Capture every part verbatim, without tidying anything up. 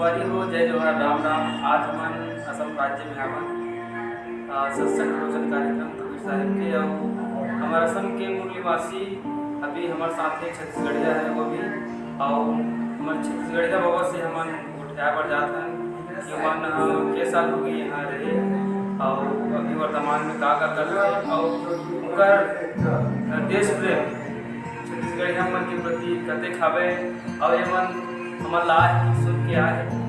संगवारी हो, जय जोहार, राम राम। आज हमन असम राज्य में हवन, अ, सत्संग प्रवचन कार्यक्रम कबीर साहिब के, अउ हमर असम के मूल निवासी अभी हमर साथ हे छत्तीसगढ़िया हे वो भी, अउ हमर छत्तीसगढ़िया बाबा से हमन गोठियाए बर जात हन कि ओमन, अ, के साल हो गए यहाँ रहे, अउ अभी वर्तमान में का का करत हे, अउ ओकर, अ, देश प्रेम छत्तीसगढ़िया मन के प्रति कतेक हवय, अउ ये मन हमन ला आज सुन के आए हे।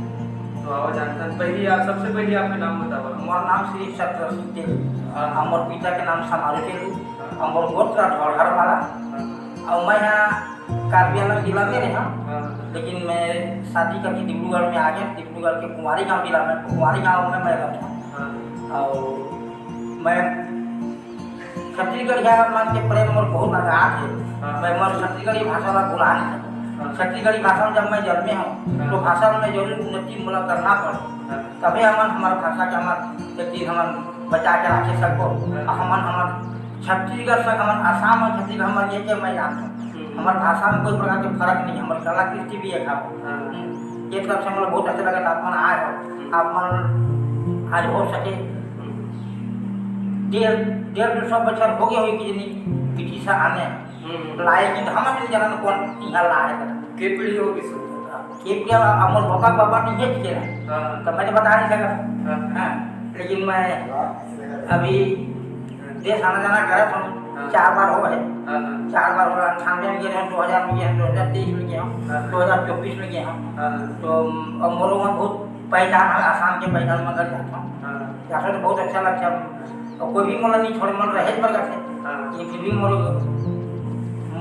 तो आवा जानथन, पहली आप, सबसे पहली आपके नाम बतावा। मोर नाम श्री सतरसिंह तेली, हाँ। अउ मोर पिता के नाम समारू तेली, हाँ। अउ मोर गोत्र धौड़हर वाला, हाँ। अउ मैं यहाँ कार्बी आंगलोंग जिला में रहे हूँ, हाँ। लेकिन मैं शादी करके डिब्रूगढ़ में आ गया। डिब्रूगढ़ के कुंवारी गांव जिला में, कुंवारी गांव में मैं रहता हूँ। हाँ। अउ मैं छत्तीसगढ़िया मन के प्रेम मोर बहुत आगाध हे। हाँ। मैं मोर छत्तीसगढ़ी भाषा ला भुला नहीं सकता। हाँ। छत्तीसगढ़ी भाषा में जब मैं जन्मे हूँ, हाँ। तो भाषा में जरूर उन्नति मोला करना पड़े। हाँ। तभे हमन हमर भाषा के हमन एक चीज हमन बचा के रखे सकबो। हाँ। अउ हमन, हमन छत्तीसगढ़ से हमन आसाम अउ छत्तीसगढ़ हमन ये के मैं जानता हूँ। हम्म। हमर भाषा में कोई प्रकार के फर्क नहीं, हमर कला कृष्टि भी एक हवे। हाँ। हम्म। ये तरफ से हमला बहुत अच्छा लगा, आप मन आए हो, हम्म। आप मन आज हो सके डेढ़, डेढ़ दो सौ बछर हो गए होही कि नहीं, ब्रिटिश आने हम्म। लाए, कि हमन नहीं जानन कौन यहाँ लाए। के पीढ़ी होगी सर? के पीढ़ी, अब मोर बाबा के बाबा नहीं है के ना, हाँ। तो मैं तो बता नहीं सकता। हाँ। हाँ, लेकिन मैं अभी देश आना जाना करत हूँ, हाँ। चार बार हो है। हाँ, हाँ। चार बार हो, अंठानवे में गए हूँ, दो हजार में गए हूँ, दो हजार तेईस में गए हूँ, हाँ। दो हजार चौबीस में गए हूँ। हाँ। तो अब मोर वहाँ बहुत पहचान है, आसाम के पहचान में घर जाता हूँ। हाँ। जाता तो बहुत अच्छा लगता है। अउ कोई भी मोला नहीं छोड़े, मन रहे बर करथे। हाँ। ये फिर भी मोर,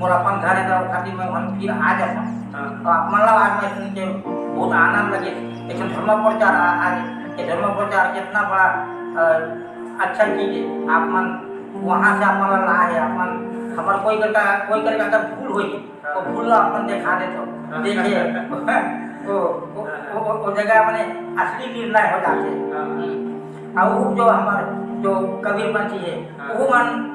मोर अपन घर है, तो खातिर मैं वहाँ फिर आ जाता हूँ। हाँ। तो आप मन ला आज मैं सुन के बहुत आनंद लगे। एक ठन धर्म प्रचार आ, आज ये धर्म प्रचार कितना बड़ा, अ, अच्छा चीज है। आप मन वहाँ से आप मन ला है, आप मन हमर कोई करका, कोई करका अगर भूल होई, हाँ। वो भूल ला अपन दिखा देथो। हाँ। देखिए, वो, वो, वो, वो, वो जगह मने असली निर्णय हो जाथे। हाँ। हम्म। अउ वो जो हमर जो कबीर पंथी है, हाँ। वो मन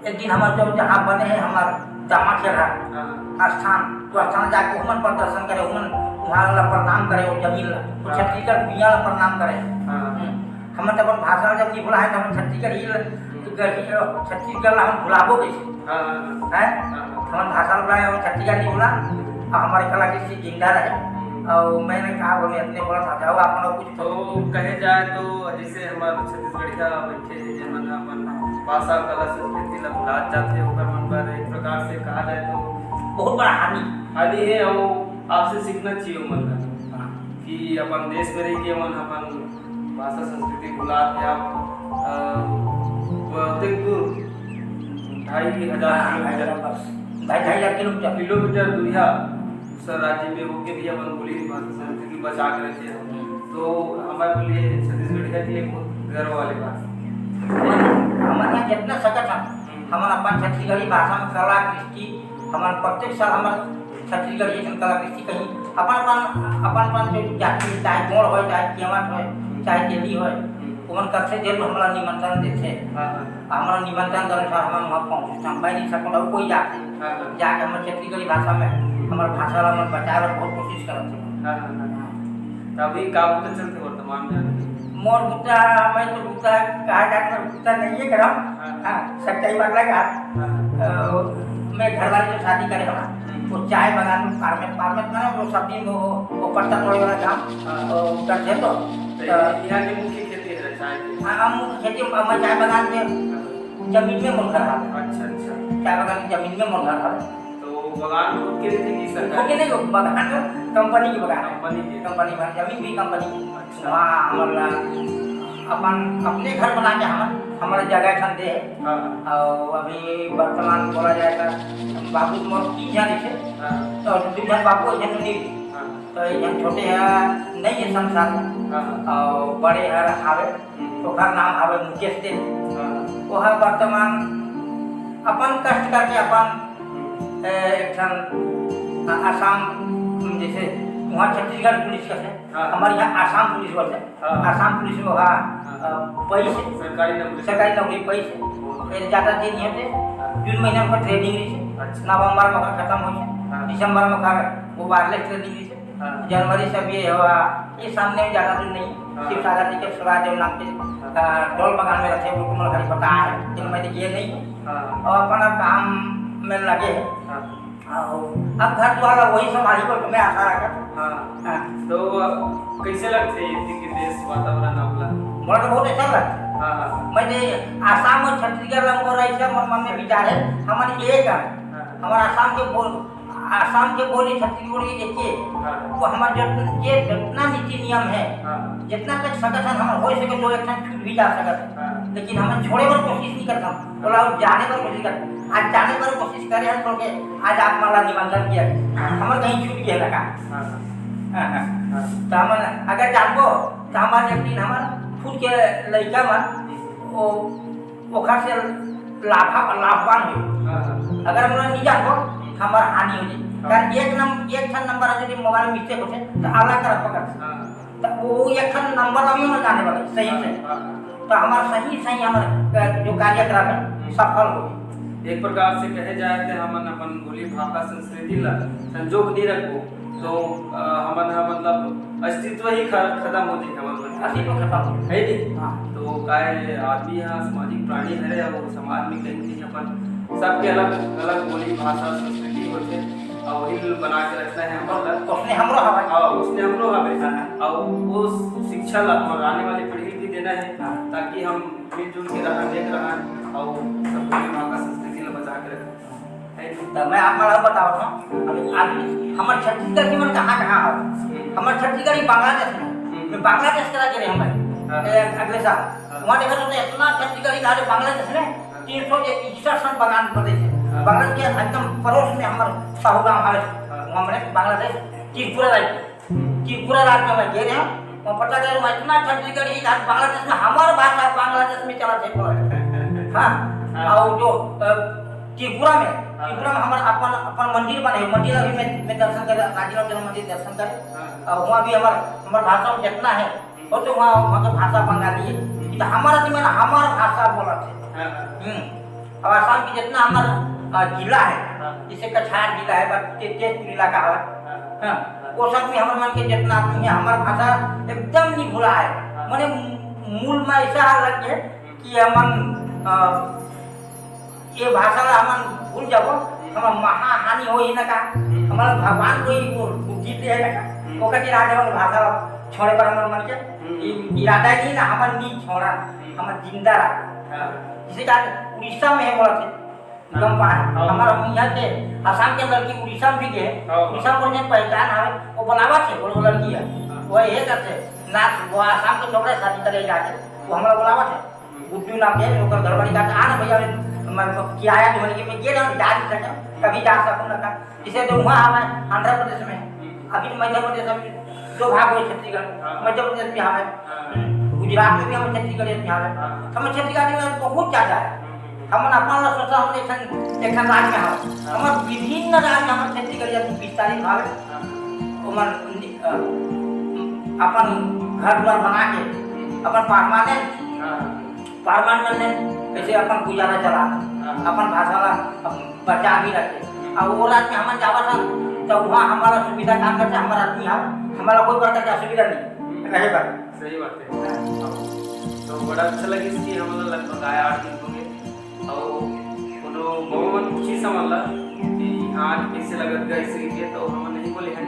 एक दिन हमर जो जहाँ बने हैं हमर जमा खेल है, हाँ। स्थान, तो स्थान जाके वो मन पर दर्शन करे, वो मन वहाँ ला प्रणाम करे, वो जमीन ला, वो हाँ। छत्तीसगढ़ भुइयां ला प्रणाम करे। हाँ। हम्म। हमन तो अपन भाषा जब नहीं भुला है, तो हमन छत्तीसगढ़ी ल-, हम्म। गढ़ी, अ, छत्तीसगढ़ ला हम भुलाबो कैसे? हाँ, हाँ, हाँ। हैं? हाँ, हाँ। हमन भाषा ल भुलाए, हमन छत्तीसगढ़ नहीं भुला, अउ हमर कला कृष्टि जिंदा रहे। हम्म। अउ मैंने कहा बोले, अपने बोला था, जाओ, आप लोग कुछ तो कहे जाए तो जैसे हमर छत्तीसगढ़िया बइठे हे, जेमन अपन भाषा, कला, संस्कृति ला भुलात जाथे, ओकर मन बर एक प्रकार से कहा जाए तो बहुत बड़ा हानि। हानि है, अउ आपसे सीखना चाहिए ओमन ला। हाँ। कि अपन देश में रह के हमन अपन भाषा संस्कृति भुलात हे। आप, अ, वो देख दूर ढाई हजार हाँ, किलोमीटर। ढाई हजार बस। ढाई, ढाई हजार किलोमीटर। किलोमीटर दूरिहा दूसरा राज्य में होके भी अपन बोली भाषा संस्कृति बचा के रखे हैं। हम्म। तो हमारे लिए छत्तीसगढ़िया के लिए बहुत गर्व वाली बात है। हमन, हमन यहाँ जितना सकत हन, हम्म। हमन अपन छत्तीसगढ़ी भाषा में कला कृष्टि, हमन प्रत्येक साल हमन छत्तीसगढ़ी जइसन कला कृष्टि कहीं अपन, अपन, अपन, अपन जो जाति, चाहे गोंड़ होय, चाहे केवट होय, चाहे तेली होय, हम्म। ओमन कब से जरूर हमला निमंत्रण देथे। हाँ, हाँ। हमला निमंत्रण के अनुसार हमन वहाँ पहुँचथन। मैं नहीं सकूँ, अउ कोई जाथे। हाँ, हाँ। जाके हमर छत्तीसगढ़ी भाषा में, हमर भाषा ला हमन बचाए बर बहुत कोशिश करत हे। हाँ, हाँ, हाँ। हाँ। तो अभी का बुता चलथे वर्तमान में? मोर बुता, मैं तो बुता कहा जात, मैं बुता नहीं है करम। हाँ। हाँ, सच्चाई बात लगा। हाँ। अ, मैं घर वाली जो शादी करे हमारा, हम्म। वो चाय बागान में, फार्मेट, फार्मेट माने वो सब्जी, वो, वो पत्ता तोड़े वाला काम, हाँ। वो करथे तो, तो तो यहाँ की मुख्य खेती है चाय की? हाँ, हम मुख्य खेती, हम चाय बागान में, हाँ। जमीन में मोर घर हवे। अच्छा, अच्छा। चाय बागान की जमीन में मोर घर हवे। तो बागान खुद के रहिथे कि सरकारी? खुद के नहीं, बागान तो कंपनी के बागान है। कंपनी के? कंपनी बागान, जमीन भी कंपनी की। अच्छा। वहाँ हमन ला अपन, अपने घर बना के हमन, हमर जगह ठन दे हे। हाँ। अउ अभी वर्तमान बोला जाए तो बाबू मोर तीन झन रहिथे। हाँ। तो दू झन बाबू, एक झन नोनी। हाँ। तो एक झन छोटे ह नहीं है संसार में। हाँ। अउ बड़े हर हावे। हम्म। ओकर नाम हवे मुकेश तेली। हाँ। ओह वर्तमान अपन कष्ट करके अपन, हम्म। ए, एक ठन आ-, आसाम, जैसे वहाँ छत्तीसगढ़ पुलिस कहते हैं, हाँ। हमारे यहाँ आसाम पुलिस बोलते हैं। हाँ। आसाम पुलिस में वहाँ, हाँ। अ, पइस है। सरकारी नौकरी। सरकारी नौकरी पइस है। बहुत बढ़िया। फिर ज़्यादा दिन नहीं होते, हाँ। जून महीना में ओकर training रहिथे। अच्छा। नवंबर में ओकर खत्म होइथे। हाँ। दिसंबर में ओकर वो wireless training रहिथे। हाँ। जनवरी से भी हुआ, ये सामने में ज्यादा दूर नहीं, हाँ। शिव सागर जी के सुरादेव नाम के, हाँ। अ, डोल बगान में रहते हैं, वो तो मोला घरी पता है, लेकिन मैं तो गए नहीं। हाँ। और अपना काम में लगे हैं। हाँ। और अब घर द्वार वही संभाली बोल के मैं आशा रखत। हाँ। हाँ। तो, अ, कैसे लगते हैं इतनी के देश वातावरण आपला? मोला तो बहुत अच्छा लगता है। हाँ, हाँ। मैं जे आसाम और छत्तीसगढ़ ला मोर ऐसे मोर मन में विचार है, हमन एक है। हाँ। हमारा आसाम के बोल आसाम के बोली छत्तीसगढ़ी एके। हाँ। वो हमर जो, ये जितना नीति नियम है, हाँ। जितना तक सकत हन, हमर हो सके तो एक ठन छूट भी जा सकत है। हाँ। लेकिन हमन छोड़े बर कोशिश नहीं करत हन, बोला वो जाने बर कोशिश करत। आज जाने बर कोशिश करे हन, बोल के आज आप मन ला निमंत्रण किया। हाँ। हमर कहीं छूट गया लगा। हाँ। हाँ, हाँ। हाँ। तो हमन अगर जानबो, तो हमारे एक दिन हमर फूट के लइका मन, वो ओखर से लाभा-, लाभवान होई। हाँ, हाँ। अगर हम लोग नहीं जानबो, तो हमार हानि हो जाई। हाँ। कारण एक नम-, एक ठन नंबर है, यदि मोबाइल में mistake होथे, तो अलग तरफ पकड़। हाँ। तो वो एक ठन नंबर अभी ना जाने वाला है, सही से। हाँ, हाँ। तो हमार सही, सही हमार, अ, जो कार्यक्रम है, हम्म। सफल होई। एक प्रकार से कहे जाए तो हमन अपन बोली भाखा संस्कृति ला संजोग नहीं रखबो, तो, अ, हमन ह मतलब अस्तित्व ही ख-, खत्म हो जाही हमन मन के। अस्तित्व खत्म हो जाही। है नहीं? हाँ। तो काय आदमी ह सामाजिक प्राणी हरे, अउ समाज में कहीं न कहीं अपन सबके अलग, अलग बोली, भाषा, संस्कृति होथे, अउ वही ल बना के रखना है हमन ला। उसने हमरो हवय। हाँ, उसने हमरो हवे। हाँ। अउ वो शिक्षा ला हमर आने वाली पीढ़ी भी देना है, हाँ। ताकि हम मिलजुल के रहन, एक रहन, अउ सब बोली, भाषा, संस्कृति ला बचा के रखन। त मैं आप मन ल बतावत हूँ, अभी, अभी हमर छत्तीसगढ़ के मन कहाँ, कहाँ हव? हम्म। हमर छत्तीसगढ़ ही बांग्लादेश में। हम्म। मैं बांग्लादेश करा के रहे हूँ भाई। हाँ। ए, अगले साल। हाँ। वहाँ देखा तो इतना छत्तीसगढ़ी कहा बांग्लादेश में हाँ। तीन सौ इकसठ सन बगान बने थे। हाँ। बांग्लादेश के एकदम पड़ोस में हमर साहू गाँव है। हाँ। वहाँ मैंने बांग्लादेश त्रिपुरा राज्य। त्रिपुरा राज्य में गे रहे हंव, वहाँ पता करे, वहाँ इतना छत्तीसगढ़ी, आज बांग्लादेश में हमर भाषा बांग्लादेश में चलत हे बोलत। हाँ, हाँ। अउ जो, अ, त्रिपुरा में, हाँ। त्रिपुरा में हमर अपन, अपन मंदिर बने हे, मंदिर अभी मैं, मैं दर्शन करे, राजीव राम मंदिर दर्शन करे, हाँ। अउ वहाँ भी हमर, हमर भाषा में जितना है, वो तो वहाँ, वहाँ के भाषा बंगाली है, हम्म। तो हमर आदमी मन हमर भाषा बोलत हे। हाँ, हाँ। हम्म। अब आसाम के जितना हमर, अ, जिला है, हाँ। जैसे कछार जिला है, बा ते-, तेजपुर इलाका है, हाँ। हाँ, वो सब में हमर मन के जितना आदमी है, हमर भाषा एकदम नहीं भुला है। हाँ। मने मूल में ऐसा लग है हम्म। कि हमन, अ, ये भाषा ला हमन भूल जाबो, हम्म। हमर महा हानि होही ना का, हम्म। हमर भगवान कोई वो बुद्धि दे है ना का, हम्म। ओकर के राजा हमर भाषा छोड़े पर हमर मन के हम्म। इ-, इरादा ही ना, हमन नहीं छोड़ा, हम्म। हमन जिंदा रहा। हाँ। जैसे कि आज उड़ीसा में है बोला थे, एकदम हाँ। पार। हाँ। हमर हम यहाँ के आसाम के लड़की उड़ीसा में भी गए। हाँ। उड़ीसा में कोई पहचान हवे, वो बुलावत हे, वो लड़की है। हाँ। वो ये करते, ना, वो आसाम के छोकरा शादी करे जाके, वो हमरा बुलावत हे। हम्म। गुड्डू नाम के, ओकर घर वाली कहते, "आ ना भैया, मैं किराया के होने के मैं ये ना जा नहीं सके, कभी जा सकूँ ना का।" इसे तो वहाँ हमें आंध्र प्रदेश में, हम्म। अभी तो मध्य प्रदेश में जो भाग हुए छत्तीसगढ़, हाँ। मध्य प्रदेश में हमें, हाँ। हम्म, गुजरात में भी हमें छत्तीसगढ़ में हमें, हाँ। हमें छत्तीसगढ़ में बहुत ज्यादा है। हम्म। हमन अपन ला सोचा, हम एक ठन, एक ठन राज में हवय। हाँ। हमर विभिन्न राज में हमर छत्तीसगढ़िया विस्तारित हवे। हाँ। ओमन नि-, अ, अपन घर दुआर बना के, हम्म। अपन permanent, हाँ। Permanent ऐसे अपन गुजारा चला, हाँ। अपन भाषा ला अपन बचा भी रखे। हम्म। अउ वो राज में हमन जावत हन, तो वहाँ हमारा सुविधा काम करते, हमारा आदमी हवे, हमारा कोई प्रकार का असुविधा नहीं हम्म। रहे बर। सही बात है। हाँ। तो बड़ा अच्छा लगिस कि हमन ला लगभग आय आठ दिन हो गए। अउ कोनो गाँव मन पूछिस हमन ला कि हाँ, कैसे लगत गा, ऐसे करके, तो हमन नहीं बोले हैं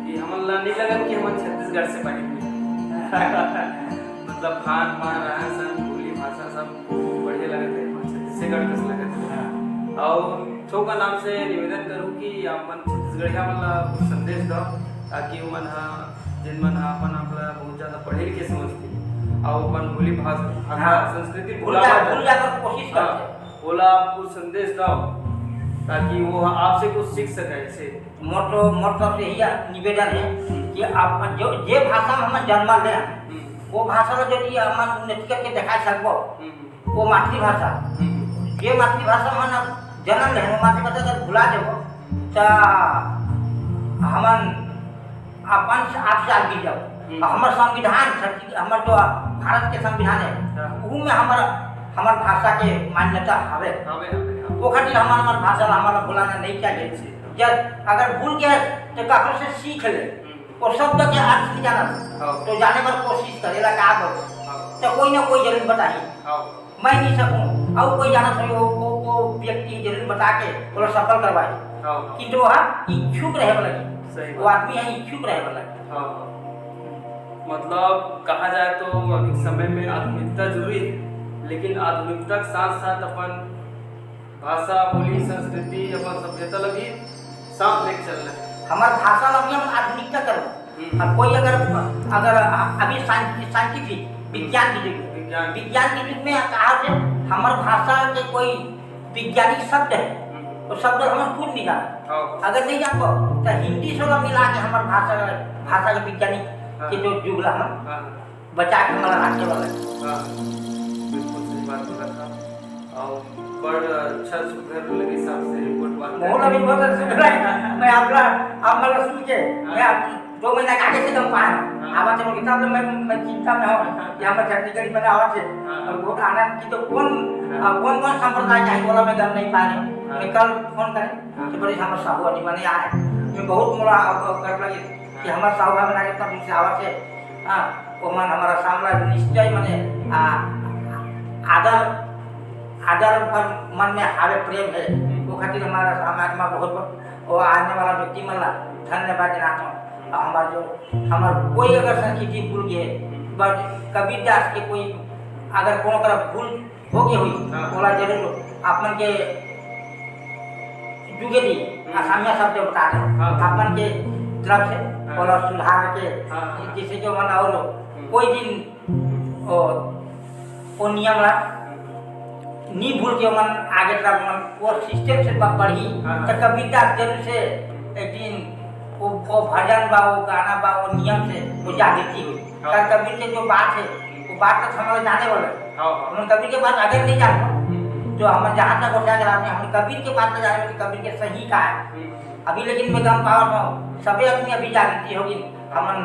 कि हमन ला नहीं लगत कि हमन छत्तीसगढ़ से बाहिर में। मतलब खान पान, रहन सहन, बोली भाषा सब बढ़िया लगत है, हमन छत्तीसगढ़ कस लगत है। हाँ। अउ थोका नाम से निवेदन करूँ कि आप मन छत्तीसगढ़िया मन ला कुछ संदेश दो, ताकि उमन हा, जिन मन हा अपन आप ला बहुत ज्यादा पढ़े लिखे समझथे, अउ अपन बोली भाषा, भाषा, हाँ। संस्कृति भूल भुला जा, मत भूल जाए। जाकर कोशिश हाँ, करते। ओला आप कुछ संदेश दो, ताकि वो आपसे कुछ सीख सके। ऐसे मोर तो, मोर तरफ से यही निवेदन है कि आप जो, जे भाषा में हमन जन्म ले हैं, हम्म। वो भाषा ला यदि हमन उन्नति करके दिखा सकबो, हम्म। वो मातृभाषा, हम्म। जे मातृभाषा में हमन जन्म ले हैं, वो मातृभाषा अगर भुला देबो, त हमन अपन से, आप से आगे जाओ। हम्म। हमर संविधान, छत्तीस-, हमर जो भारत के संविधान है, हाँ। उ में हमर, हमर भाषा के मान्यता हवे। हवे, हवे, हवे। वो खातिर हमर, हमर भाषा ला हमर भुलाना नहीं चाहिए। जी। जब अगर भूल गए, तो ककरो से सीख ले। हम्म। वो शब्द के अर्थ नहीं जानत, हाँ। तो जाने बर कोशिश करे ला का बोल, हाँ। तो कोई ना कोई जरूर बताही। हाँ। मैं नहीं सकूं, अउ कोई जानत होही, वो, वो, वो व्यक्ति जरूर बता के ओला सफल करवाही। हाँ। किंतु वह इच्छुक रहे वाला नहीं। सही वो बात। आदमी है इच्छुक रहे वाला। हाँ। मतलब कहा जाए तो अभी समय में आधुनिकता जरूरी है, लेकिन आधुनिकता के साथ साथ अपन भाषा, बोली, संस्कृति, अपन सभ्यता ला भी साथ लेके चलना है। हमार भाषा ला भी हम आधुनिकता करबो। हम्म। अब कोई अगर, अगर अभी साइंस-, साइंटिफिक, विज्ञान के युग में, विज्ञान। विज्ञान के युग में कहा थे, हमार भाषा के कोई वैज्ञानिक शब्द है, हम्म। वो शब्द हम खुद नहीं जानत। हाँ। अगर नहीं जानबो, तो हिंदी से ओला मिला के हमार भाषा, भाषा के वैज्ञानिक हाँ। के जो युग ला हम हाँ। बचा के हमारा रखे वाला है। हाँ, बिल्कुल सही बात बोला था। और बड़ अच्छा सुघर लगे हिसाब से रिपोर्ट बात मोहन अभी बहुत अच्छा सुघर है। मैं आपला, आप मतलब सुन के, हाँ। मैं आप दो महीना के आगे से गम पाए हूँ। हाँ। आवाज में किताब में मैं, मैं चिंता में हूँ। हाँ। यहाँ पर छत्तीसगढ़ी बना आवाज है। हाँ। और बहुत आनंद की तो कौन, हाँ। आ, कौन कौन संप्रदाय चाहे बोला मैं गम नहीं पा रही हूँ। हाँ। मैं कल फोन करें हाँ। तो बड़ी समस्या हुआ नहीं, मैंने आए। मैं बहुत मोला अब कर लगे कि हाँ। हमारे साहब हमारे इतना दूर से आवाज है। हाँ, ओमन हमारा सामना निश्चय मने, आ, आदर, आदर पर मन में हावे प्रेम है, वो खातिर हमारा समाज में बहुत, वो आने वाला व्यक्ति मन ला धन्यवाद देना चाहूँ। और हमार जो, हमार कोई अगर संस्कृति भूल गए, बट कबीर दास के कोई अगर कोनो तरफ भूल हो गए हुई, हाँ। ओला जरूर आप मन के जुगेदी हम्म। आसामिया शब्द बता रहे हाँ। आप मन के तरफ से हाँ। ओला सुधार के हाँ। जैसे कि मन और हम्म। कोई दिन ओ, ओ नियम ला नी भूल के मन आगे तरफ मन वो सिस्टम से ब-, बढ़ी हाँ। तो कबीर दास जरूर से एक दिन वो, वो भजन बा, वो गाना बा, वो नियम से वो जागृति हुई। हाँ। कल कबीर के जो बात है, वो बात तो हमारे जाने वाला है। हाँ, हाँ। हम कबीर के बात अगर नहीं जानबो, हम्म। तो हम जहाँ तक हो सके, हम कबीर के बात तो जाने वाले, कबीर के सही का है। हम्म। अभी लेकिन मैं गम पावत हूँ, सभी आदमी अभी जागृति होगी। हमन,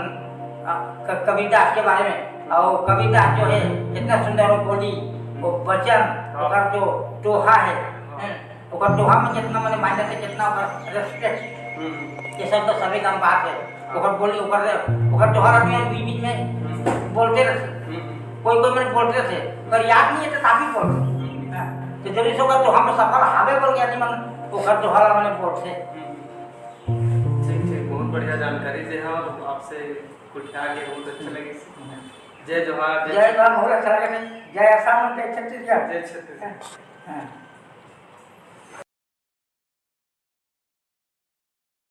अ, क-, कबीर दास के बारे में, और कबीर दास जो है, कितना सुंदर वो बोली, वो वचन, हाँ। ओकर जो दोहा है, हाँ। हैं, ओकर दोहा में कितना मने मान्यता, कितना ओकर respect, हम्म। ये सब तो सभी गम बात है। हाँ। ओकर बोली, ओकर, ओकर दोहा रखने बीच बीच में हम्म। बोलते रहते। हम्म। कोई कोई मन बोलते थे, पर याद नहीं है तो काफी बोलते। हम्म। हाँ। तो जरूर से ओकर दोहा में सफल हावे बोल के आदमी मन ओकर दोहा ला मने बोलते। हम्म। ठीक, ठीक, बहुत बढ़िया जानकारी दे हा, और आपसे कुछ आगे बहुत अच्छा लगे। जय जोहार, जय जय जोहार, बहुत अच्छा लगे। जय आसाम, जय छत्तीसगढ़। जय छत्तीसगढ़। हाँ।